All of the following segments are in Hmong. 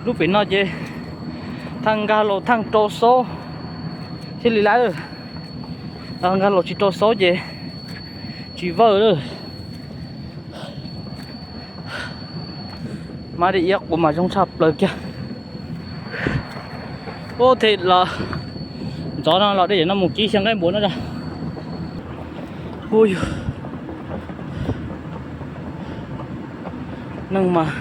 Lub pem no ces thaaj nkag los thaaj rau xauv thiaj li lawm. Nkag los tsis rau xauv ces tsis vawj lawm. Mab dej iab quas mas zoo tshaj plaws kiag. Ub, them los ntxov no los dej no mus kib xyaw nqaij npua no a. Ub yug, neeg mas,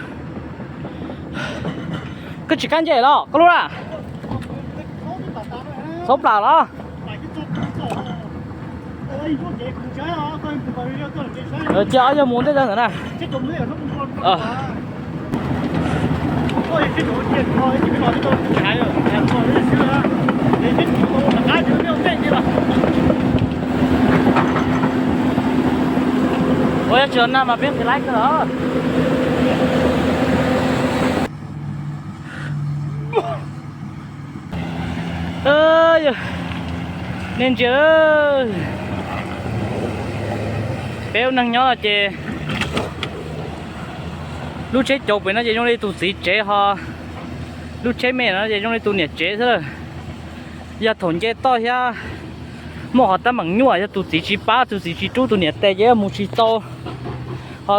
koj tsis kab nce los koj lub na? Xauv plam los? Cia ob yawg mus ntej ntawd na. Ua yog tsis nag mas peb nqis laib kawg los. Nej ntsia, peb ua neeg nyob no ces lub tsheb caum pem no ces zoo li tus txiv tsev ho, lub tsheb me no ces zoo li tus niam tsev xwb. Yog thaum nce toj thiab muaj qhov teeb meem nyuaj, yog tus txiv tsis pab, tus txiv tsis rub tus niam tes ces yeej mus tsis tau. Ho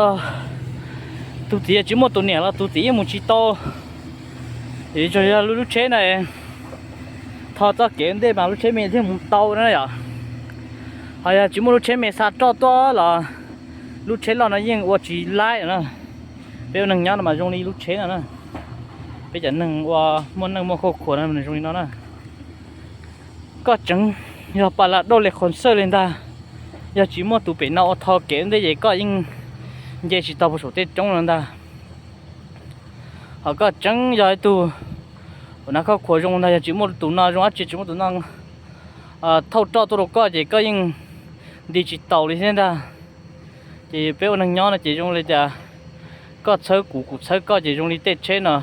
tus txiv tsis muaj tus niam los tus txiv yeej mus tsis tau. Tsuas yog lub tsheb no tho txoj kev ntej mas lub tsheb me thiaj mus tau na yom. Ho yog tsis muaj lub tsheb me xa roj tuaj los lub tsheb loj no yeej ua tsis laib na. Peb ua neeg nyob no mas zoo li lub tsheb no na. Peb cov neeg ua, muaj neej muaj khuj khuas no zoo li no na. Koj tseev yog pas las doj li qhov xawj li ntag, yog tsis muaj tus pem no ua tho kev ntej ces koj yeej nce tsis tau puag saum tej roob no ntag. Ho koj tseev yog ib tug ua neeg khuj khuas zoo ntag, yog tsis muaj tus no zoo dab tsi, tsis muaj tus no thauj roj tuaj rau koj ces koj yeej nti tsis taus li thiab ntag. Ces peb ua neeg nyob no ces zoo li tias koj txhawb kuv, kuv txhawb koj ces zoo li tej tsheb no,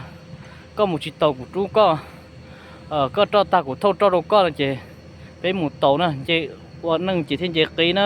koj mus tsis taus kuv rub koj, koj roj tag kuv thauj roj rau koj no ces peb mus taus na, nce ua neej ces thiaj nce qis na.